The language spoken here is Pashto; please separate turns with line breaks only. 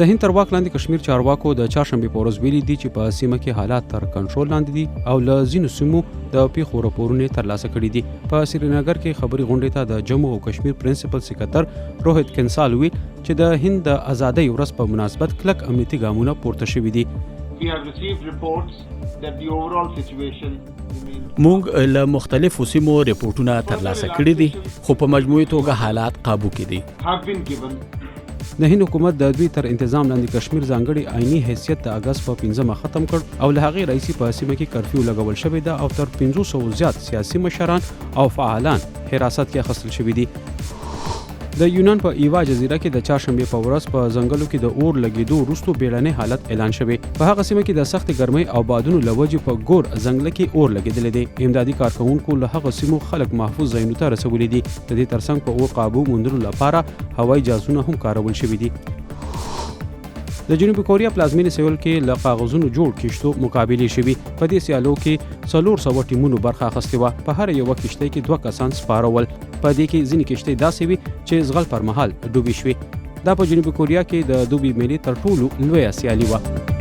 د هند تر واک لاندې کشمیر چارواکو د چهارشنبې په ورځ ویلي دي چې په سیمه کې حالات تر کنټرول لاندې دي او له ځینو سیمو د پیښو راپورونه ترلاسه کړي دي. په سرینګر کې خبري غونډې ته د جمو او کشمیر پرنسپل سکتر روهیت کنسال ویل چې د هند د ازادۍ ورځ په مناسبت کلک امنیتي ګامونه پورته شوي دي.
موږ له مختلفو سیمو رپورټونه ترلاسه کړي دي، خو په مجموعي توګه حالات قابو کې دي.
د هند حکومت د دوی تر انتظام لاندې کشمیر ځانګړي آئیني حیثیت د اګست په 5مه ختم کړ او له هغې راهیسې په سیمه کې کرفیو لګول شوې ده او تر 500 زیات سیاسي مشران او فعالان حراست کې اخیستل شوي دي. د یونان په ایوا جزیره کې د چهارشنبې په ورځ په ځنګلو کې د اور لګېدو وروسته بیړنی حالت اعلان شوی. په هغه سیمه کې د سختې ګرمۍ او بادونو له وجې په ګور ځنګله کې اور لګېدلی دی. امدادي کارکوونکو له هغه سیمو خلک محفوظ ځایونو ته رسولي دي. د دې ترڅنګ په اور قابو موندلو لپاره هوایي جازونه هم کارول شوي دي. د جنوبي کوریا پلازمینې سیول کې له کاغذونو جوړ کښتو مقابلې شوي. په دې سیالو کې 400 ټیمونو برخه اخیستې وه. په هره یوه کښتۍ کې دوه کسان سپاره ول. په دې کې ځینې کښتۍ داسې وي چې زغل پر مهال ډوبې شوې. دا په جنوبي کوریا کې د دوبي میلې تر ټولو لویه سیالي وه.